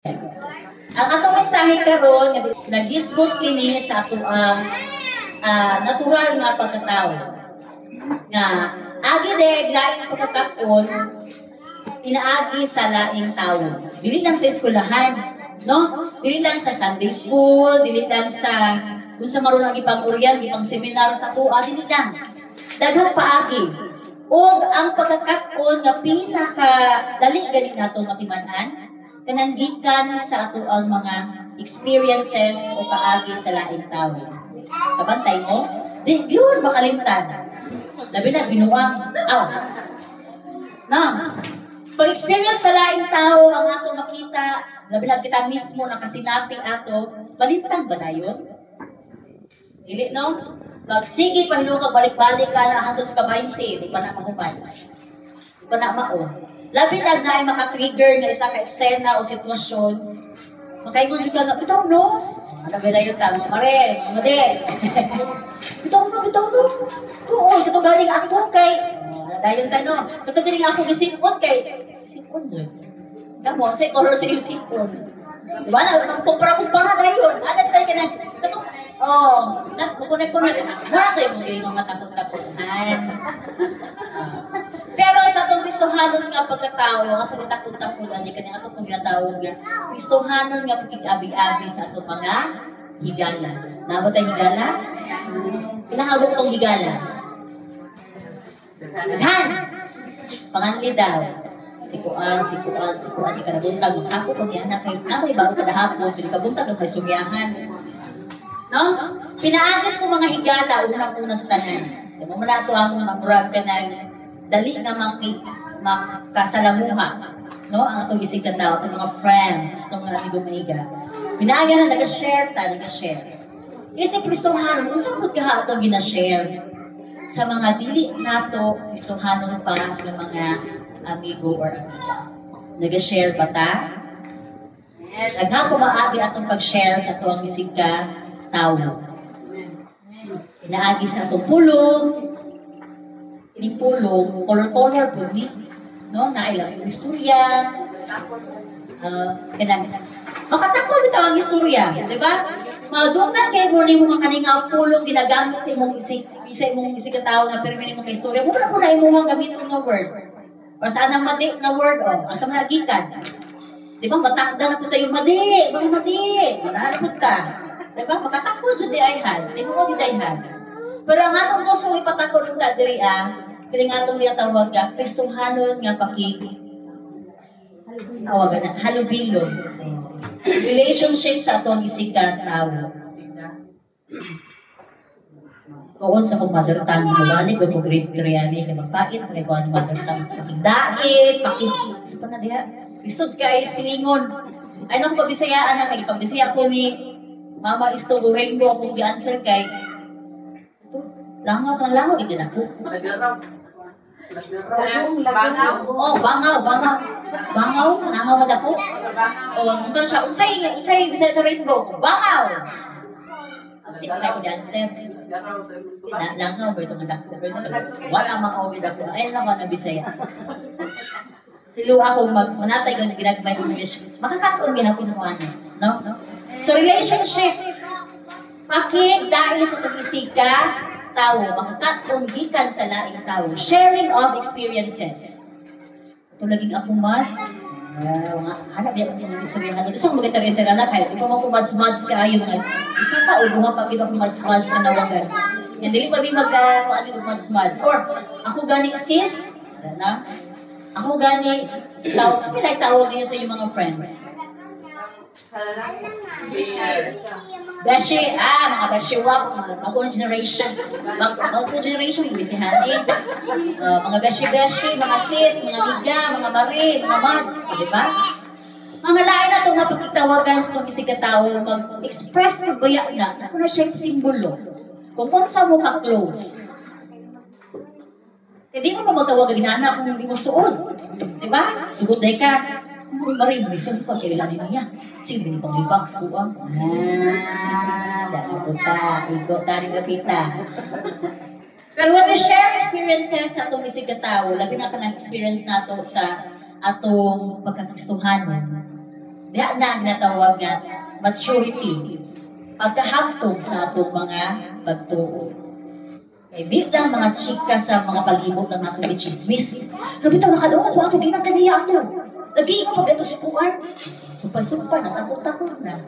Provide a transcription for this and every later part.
Ang atong mensahe karon nga nagisgot kini sa atoang natural nga pagkatao. Nga agi deg laing pagkakaon inaagi sa laing tawo. Dili lang sa eskwelahan, no? Dili lang sa Sunday school, dili lang sa kung sa marunong ipang-orient, ipang seminar sa atoa, dili lang. Daghang paagi. Og ang pagkakaon nga pinaka dali gani nato matiman-an kanang gikan sa atoang mga experiences o kaagi sa laing tawo. Kabantay mo? Di gyud makalimtan. Labi na binuang. Aw. Na. Pag-experience sa laing tao ang ato makita, labi na kita mismo nakasinati ato, malimtan ba dayon? Dili, no? Magsige pahilukag balik-balik ka na hangtod sa ka-20, di pa na mahuman. Di pa na mao. Labi na na ay maka-trigger nga isa ka eksena o sitwasyon. Makaingon jud ka nga, "Bitaw no?" Ano ba dayon ta? Mga mare, mga made. "Bitaw no, bitaw no. Oo, kato galing ako kay." Oh, dayon ta, no? "Kato galing ako gisipon kay." Sipon jud. Kamo, sa color sa iyong sipon. Diba na, magkumpara-kumpara dayon. Ano tayo ka na, kato, oh, nag-connect-connect. Wala tayo mong mga takot-takotan. Pero sa atong Kristohanon nga pagkatao, ang atong takot-takotan, di kanya atong ginatawag nga Kristohanon nga pagkig-abi-abi sa atong mga higala. Nabot tayo higala? Pinahabot itong higala. Daghan! Panganli daw. Si Kuan, si Kuan, si Kuan, di ka nabuntag. Ako ko niya na kay ako bago kada hapon, sige kabuntag ng may sugyahan. No? Pinaagis ko mga higala unang-una sa tanan. Kaya mo na ito ang mga murag ka ng dali nga makasalamuha. No? Ang atong isig ka tao, atong mga friends, atong mga amigo maiga. Pinaagi na nag-share ta, nag-share. Isip Kristohanon, unsa pud ka atong gina-share sa mga dili nato Kristohanon pa ng mga amigo or amiga? Nag-share ba ta? Yes. Daghan ko maagi atong pag-share sa atuang isig ka tawo. Inaagi sa atong pulong, ining pulong, color-color po ni, no? Naay lang yung istorya, kanang, makatakol bitaw ang istorya, di ba? Madunggan kay mo nimo nga kaning pulong ginagamit sa imong isig ka tawo nga pirmi nimo kay istorya. Mo na po na imong gamiton nga word. Or sa anang madi nga word, oh, asa man nagikan. Di ba matakda na po tayo madi, mga madi, wala na po ta. Di ba? Makatakol jud di ayhan, di mo di ayhan. Pero ang atong gusto ipatakol unta diri kini nga atong ginatawag nga Kristohanon nga pakig tawagan na halubilo. Relationship sa atong isig ka tawo. Tuon sa akong mother tongue, mabalik ko grade 3 ani kay magpait kay ko ang mother tongue. Pakigdait, pakig sa pa na diha. Lisod kay pilingon. Ay nang pagbisayaan na kay pagbisaya ko ni Mama Isto Rainbow akong gi-answer kay langaw sa langaw di na ko. Bangaw. Oh, bangaw, bangaw. Bangaw, nangaw madako. Oh, nung siya, unsay unsay bisaya sa rainbow? Bangaw. Di ko na ko answer. Na langaw ba itong dako? Wala mang og dako. Ay lang na Bisaya. Silo ako mag manatay ko ginagmay English. Makakatuon ginapon mo ano, no? So relationship pakig dahil sa pag-isika tao, makakatuon gikan sa laing tao. Sharing of experiences. Ito laging ako mads. Nga, hanap niya kung mga istoryahan. Gusto ko mag-tara na kahit ikaw mo mads-mads kaayo mga isa pa o duha pa kita mads-mads na nawagan. Yan, dili pa di magka kung ano mads-mads. Or, ako gani sis, na, ako gani, tawag, sino tawag niyo sa iyong mga friends? Beshi, mga beshi wap, mga bagong generation. Bagong generation, yung si Hani. Mga beshi-beshi, mga sis, mga liga, mga mari, mga mads, di ba? Mga lain na ito nga pagkitawagan sa itong isig katao, mag-express mo baya na, ako na siya yung simbolo. Kung unsa mo ka-close. Hindi mo na magtawag ginana kung hindi mo suod. Di ba? Sugod day ka. Mari, bisan pa kailan niya. Sige, binitong libak sa kuwang. Dahil ko ta, igo ta rin lapita. Pero when we share experiences sa atong isig katao, labi na ka ng experience nato sa atong pagkakristohanon, Diha na ang natawag nga maturity. Pagkahamtong sa atong mga pagtuo. Kay di lang mga chika sa mga palibot ng atong chismis. Sabi tayo, nakadungog ko ato, ginang kaniya ato. Nagiingon pag ito si Kuan. Sumpay-sumpay, natakot-takot na.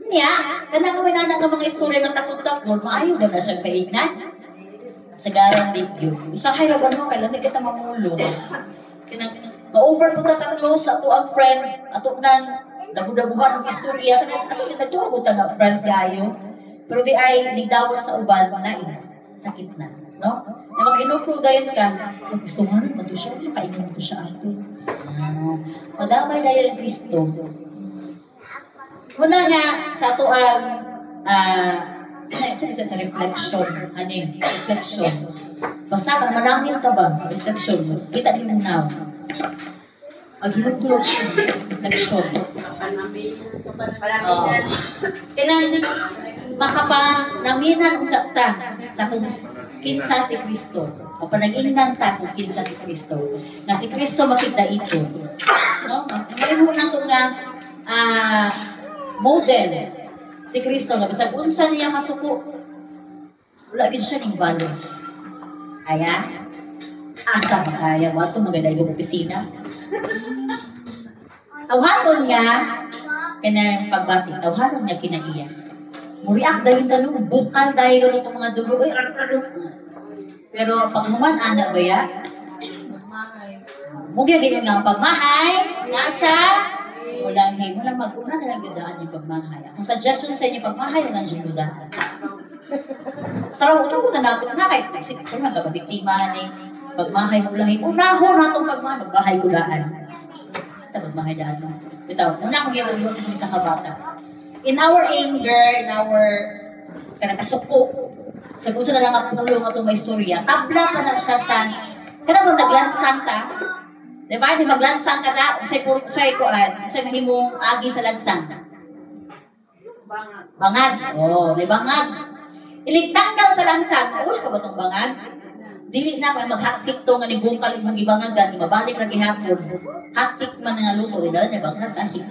Niya, kanang may nana nga mga istorya nga takot-takot, maayo ba na siyang paignan? Sa garang libyo. Usahay ra ba no, kay lamig kita mamulong. Kanang ma-over po ta ka-close sa ato ang friend, ato nang dabu-dabuhan ang istorya, kanang ato nagtuo ta nga friend kayo. Pero di ay nigdawat sa uban na sakit na, no? Na maka dayon ka, kung gusto nga naman to siya, makaingon to siya ato. Ah, madamay dayon ang Kristo. Muna nga sa ato ang sa reflection, ani, reflection. Basta kung manangin ka ba, reflection, kita din mo now. Maghilog reflection. Oh. Kailan makapanaminan unta ta sa kung kinsa si Kristo. O panag-ingnan ta kung kinsa si Kristo. Na si Kristo makita ito. No? Mahimo na to nga model si Kristo nga bisag unsa niya kasuko, wala gid siya ning balos. Kaya asa makaya wato maganda yung opisina. Tawhaton nga kanang pagbati, tawhaton nga kinaiya. Muriak dayon tanong, bukal dayon itong mga dugo. Uy, pero pag human ana ba ya? Mugya ganyan nga ang pagmahay, nasa walang mo lang mag-una na lang daan yung pagmahay. Ang suggestion sa inyo, pagmahay na lang siya daan. Tara, ito na nato na kay sige, pero nagkabiktima ni pagmahay mo lang. Unahon na itong pagmahay, magmahay ko daan. Ito, magmahay daan mo. Ito, una akong ginawa sa isang kabata. In our anger, in our kanang kasuko, sa kung na lang ang pulong atong may istorya, tabla pa na siya sa, kanang bang naglansang ta, di ba? Di maglansang ka na, usay usay kuan, usay mahimong agi sa lansang. Bangag. Oh, may bangag. Iligtanggal sa lansang, uy ka ba tong bangag? Dili na kay maghaktik to nga ni bungkal imong gibangag gani mabalik ra gihapon. Haktik man nga luto ila ni bangag kasi.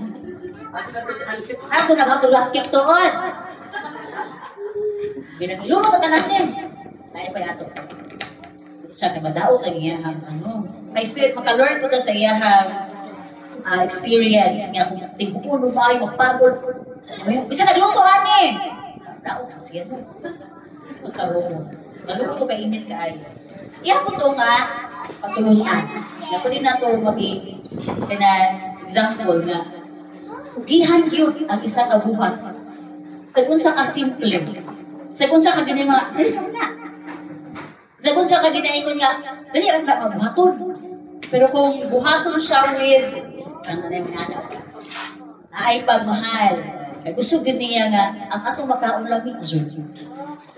Ako na hatulak tuod. Ginang ka tanan. Tayo pa yato. Siya kay madaot ang iyahang ano. Kay spirit maka-learn ko to sa iyahang experience nga kung tingbuon mo ba magpagod. Bisa nagluto ani. Daot ko siya no. Magkaroon. Maluto kay init kaayo. Iya po to nga pagtulunan. Nga pwede na to maging kana example nga ugihan gyud ang isa ka buhat. Sa unsa ka simple. Sa unsa ka gini mga sa na. Sa unsa ka ginaingon nga dali ra na mabuhaton. Pero kung buhaton siya with ang ano yung anak, naay pagmahal. Kay gusto gid niya nga ang atong makaon lami jud.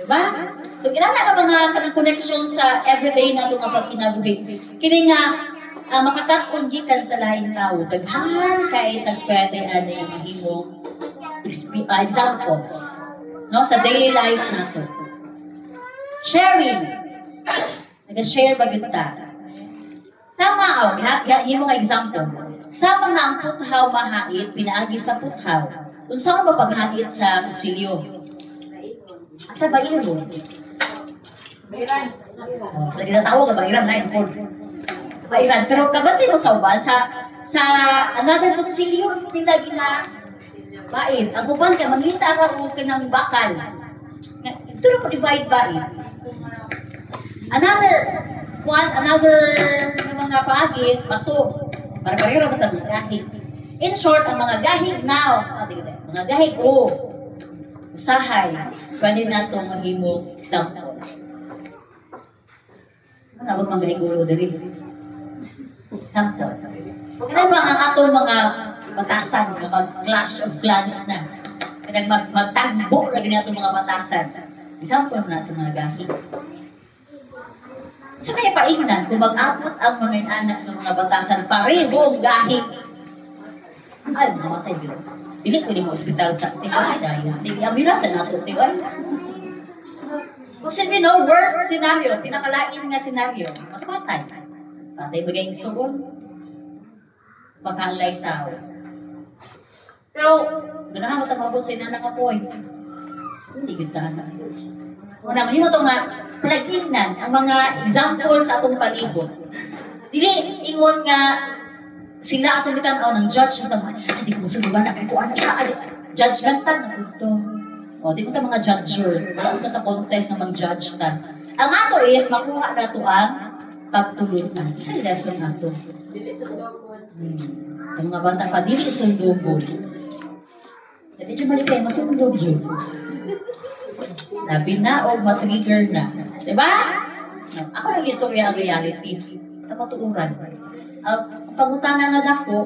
Diba? So kinahanglan nga mga kanang connection sa everyday na nga pagkinabuhi. Kini nga makakat-on gikan sa laing tawo, daghan kay tag pwede ani nga mahimong examples, no, sa daily life nato. Sharing. Nag-share ba gyud ta? Sama aw, himo nga example. Sama nga ang puthaw mahait pinaagi sa puthaw. Unsa ba paghait sa kutsilyo? Asa ba iro? Bayran. Oh, sa ginatawag ka bairan na yun. Bairan. Pero kabantay mo sa uban, sa another kutsilyo, nila gina bait. Ang uban kay mangita ra og kanang bakal. Ito ra po divide bait. Another one, another nga mga paagi, bato. Para pareho ra ba sa mga gahig. In short, ang mga gahig now, mga gahig o usahay, pwede na ito mahimong example. Ano na, wag mga gahig diri. Example. Ano ba ang atong mga batasan nga mag-clash of clans na? Kanang magtagbo lagi na atong mga batasan. Example na sa mga gahig. So kaya paingnan kung mag-abot ang mga anak ng mga batasan parehong gahig. Ay, mamatay yun. Dili ko mo ospital sa tingay dahil. Dili amira sa nato tingay. Kung sabi no, worst scenario, pinakalain nga scenario, matay. Patay bagay yung sugon. Baka ang laing tao. Pero, ganahan mo tamabot sa inana nga point. Hindi gud ta na. Una, mahimo to nga palagingnan ang mga example sa atong palibot. Dili ingon nga sila atong gitan-aw ng judge na tama. Ay, di ko musulungan na kay kuan na siya. Ay, judgmental na pud to. O, di ko ta mga judger. Wala ta sa contest ng mang-judge ta. Ang ato is, makuha na to ang pagtulunan. Sa lesson nato. Dili sundogon. Ang mga bata pa, dili sundugon. Dili dyan balik kayo, masundog yun. Labi na o matrigger na. Diba? No, ako nang istorya ang reality. Kamatuuran. Ang pangutana nga dako,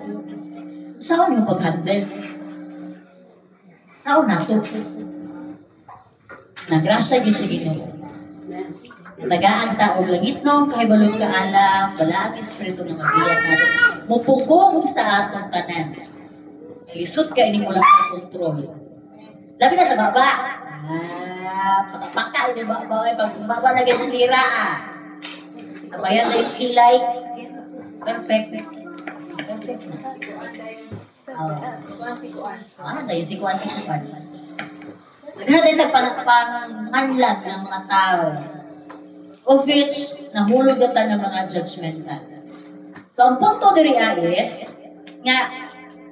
saan yung pag-handle? Saan na to? Nagrasya gyud sa Ginoo. Tagaan ta og langitnong kahibalog kaalam, balaang espiritu nga mabiya nato. Mupugong sa atong tanan. Lisod ka ini mula sa kontrol. Labi na sa baba. Ah, pakapaka ini baba ay pag baba na gyud lira ah. Abayan na yung kilay. Perfect. Perfect na. Oh. Kuan si kuan. Ah, dahil si Kuan si Kuan. Naghanap din nagpanganlan ng mga tao. Of which, nahulog na ta ng mga judgmental. So, ang punto diri is, nga,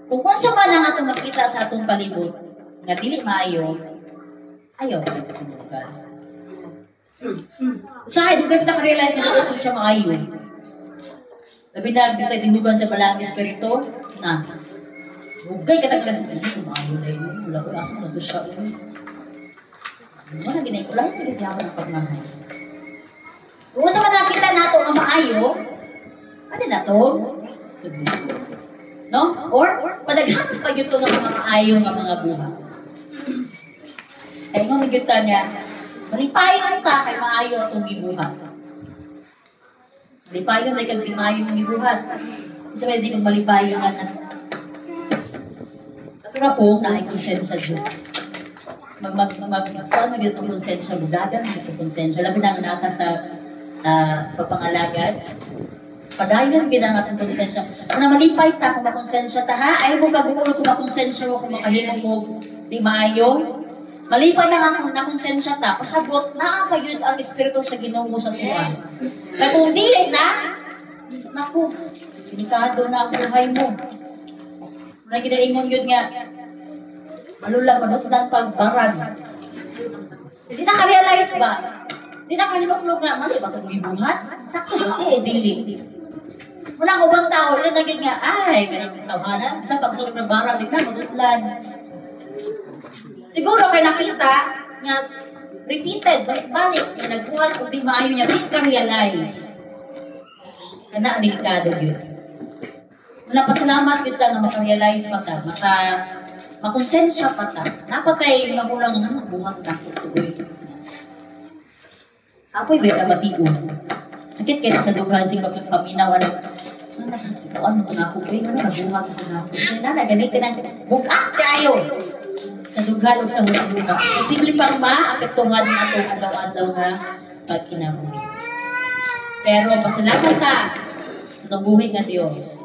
kung unsa man ang atong makita sa atong palibot, nga dili maayo, ayaw sumugal. Usahay, dugay kita ka-realize na dili siya maayo. Labi na, di tayo tinuban sa balaang espiritu, na, dugay ka tag sa dili maayo na yun, wala ko asa na to siya. Wala ginay ko, lahat na ang pagmamahal. Kung unsa man nakita nato nga maayo, pwede na to sundon. No? Or padaghan pa gyud to nga mga maayo nga mga buhat. Kay mo gyud ta nga malipayon ta kay maayo atong gibuhat. Malipayon ay kag di maayo ang gibuhat. Isa ba di kag malipayon nga na. Pero po na ay konsensya jud. Mag mag mag kuan man gyud ang konsensya, mudagan gyud ang konsensya. Labi na nga nata sa pagpangalagad. Padayon gyud ang atong konsensya. Una malipay ta kung makonsensya ta ha. Ayaw mo pag-uul kung makonsensya mo kung makahimo mo di maayo. Malipay na lang kung nakonsensya ta, pasabot naa pa gyud ang espiritu sa Ginoo sa tuwa. Kay kung dili na, naku, delikado na ang buhay mo. Muna ginaingon yun nga, malula, manutlan pagbarag. Hindi na ka-realize ba? Hindi na ka-limuklog nga, mali ba itong gibuhat? Sakto ba ito o dili? Wala ang ubang tao, wala na nga, ay, ganang tawanan, sa pagsulog ng barang, di na, manutlan. Siguro kay nakita nga repeated, balik-balik, nga nagbuhat o di maayo niya, di ka-realize. Kana ang delikado yun. Wala, pasalamat kita nga maka-realize pa ta, makonsensya pa ta. Napatay magulang nga magbuhat ka tuloy. Apoy ba yung matigo? Sakit kayo sa dughan sing magpaminaw ano. Ano ko na ako, eh, ano nabuhat ko na ako. Nana, ganit ka nang bugat kayo sa dughan o sa huna-huna. Posible pang maapektuhan ng atong adlaw-adlaw nga pagkinabuhi. Pero pasalamat ta sa buhi nga Dios.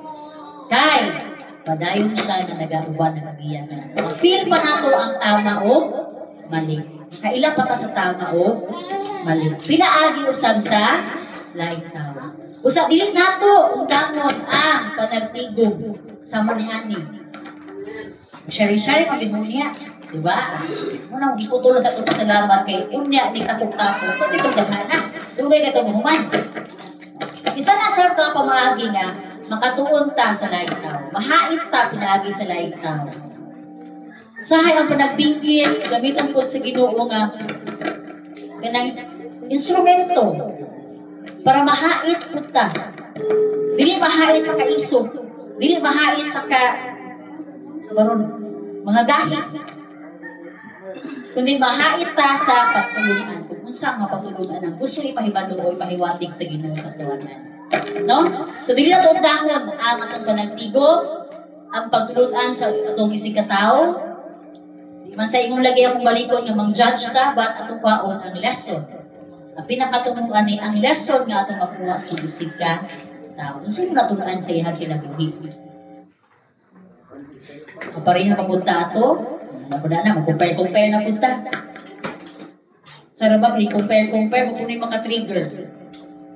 Kay padayon siya nga nagauban ng agiya ka. Feel pa nato ang tama o mali. Kaila pa ta sa tama o mali. Pinaagi usab sa laing tao. Usab dili nato undangon ang panagtigom sa manihani. Shari-shari magid mo niya, di ba? Muna mo giputol sa atong pasalamat kay unya ni tapok-tapok. Pati itong daghana. Dugay ka itong human. Isa na siya nga pamaagi nga makatuon ta sa laing tao. Mahait ta pinaagi sa laing tao. Usahay ang panagbingkit, gamiton po sa Ginoo nga kanang instrumento para mahait pud ta. Dili mahait sa kaisog, dili mahait sa ka sa baron, mga gahi. Kundi mahait ta sa pagtulunan. Kung unsa nga pagtulunan ang gusto ipahibalo o ipahiwatig sa Ginoo sa tuwanan. No? So dili na tuundangon ang atong panagtigo, ang pagtulunan sa atong isig katao. Di man sa imong lagi akong balikon nga mang-judge ta, but atong kwaon ang lesson. Ang pinakatumuan ni ang lesson nga atong makuha sa itong isig ka tao. Unsa imong natun-an sa iyang kinabuhi? Kapareha pa punta ato, wala na, mag-compare-compare na punta. Sa ba, compare-compare, mo kuno yung maka-trigger.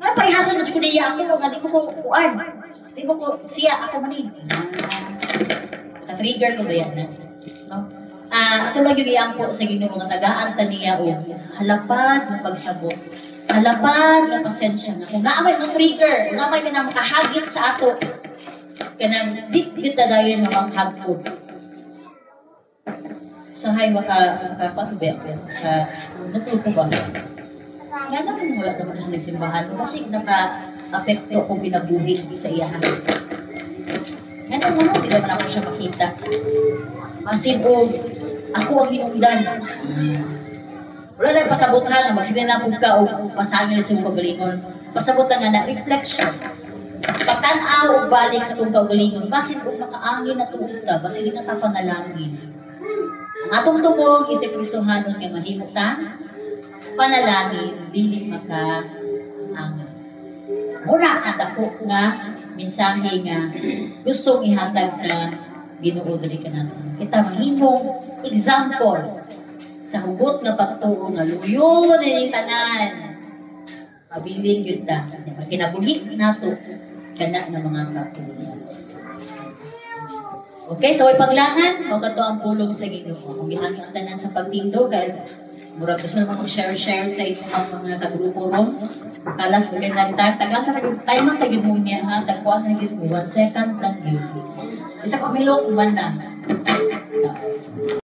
Ano, parehason mo ko niya ako, nga di mo ko kuan. Di mo ko, siya, ako man eh. Ah, maka-trigger ko ba yan na? No? Ah, ato lang yung iampo sa Ginoo nga tagaan ta niya og halapad nga pagsabot. Halapad nga pasensya nga kung naa may mo trigger, naa may kanang makahagit sa ato, kanang di gyud ta dayon nga manghagpod. So hay maka maka ba sa nutol ko ba? Nga naman wala naman siya nagsimbahan kasi naka-apekto akong kinabuhi sa iyahan. Nga naman, di naman ako siya makita. Masin og ako ang hinungdan. Wala na pasabot ha nga magsige na pud ka og pasangil sa imong kaugalingon. Pasabot lang nga na reflection. Pagtan-aw og balik sa atong kaugalingon, basin og makaangin na tuod ta, basin di na ta panalangin. Ang atong tubong isip Kristohanon nga mahimo ta panalangin, dili maka-angin. Muna ang dako nga mensahe nga gustong ihatag sa Ginoo diri kanato. Kita mahimong example sa hugot nga pagtuo nga luyo ni tanan. Mabilin gyud ta. Kinabuhi nato kana nga mga katulian. Okay, so way paglangan, mao kato ang pulong sa Ginoo. Kung gihangyo ang tanan sa pagtindog kay murag gusto naman mag-share-share sa inyong mga kagrupo ron. Kalas magandang time. Tagal ta time man tagid mo niya ha, tagkuan na gyud mo, 1 second lang gyud. Isa ka milok man na.